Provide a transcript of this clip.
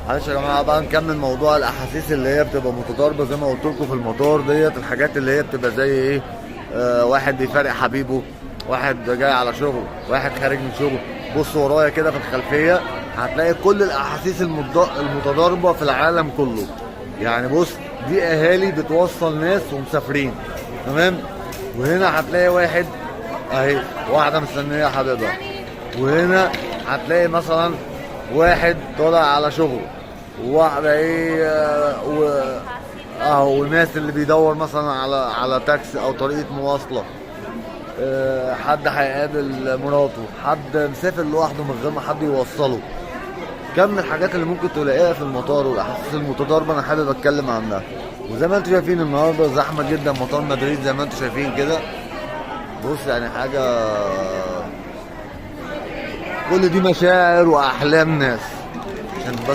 معلش يا جماعة بقى نكمل موضوع الاحاسيس اللي هي بتبقى متضاربة زي ما قلت لكم في المطار ديت. الحاجات اللي هي بتبقى زي ايه؟ واحد بيفارق حبيبه، واحد جاي على شغل، واحد خارج من شغل. بصوا ورايا كده في الخلفية هتلاقي كل الاحاسيس المتضاربه في العالم كله. يعني بص، دي اهالي بتوصل ناس ومسافرين، تمام؟ وهنا هتلاقي واحد، اهي واحدة مستنيه حبيبها. وهنا هتلاقي مثلا واحد طالع على شغله، وواحدة ايه اهو الناس اللي بيدور مثلا على تاكسي او طريقه مواصله، حد هيقابل مراته، حد مسافر لوحده من غير ما حد يوصله. كم من الحاجات اللي ممكن تلاقيها في المطار والاحاسيس المتضاربه انا حابب اتكلم عنها. وزي ما انتم شايفين النهارده زحمة جدا مطار مدريد، زي ما انتم شايفين كده. بص يعني حاجة، كل دي مشاعر واحلام ناس عشان بس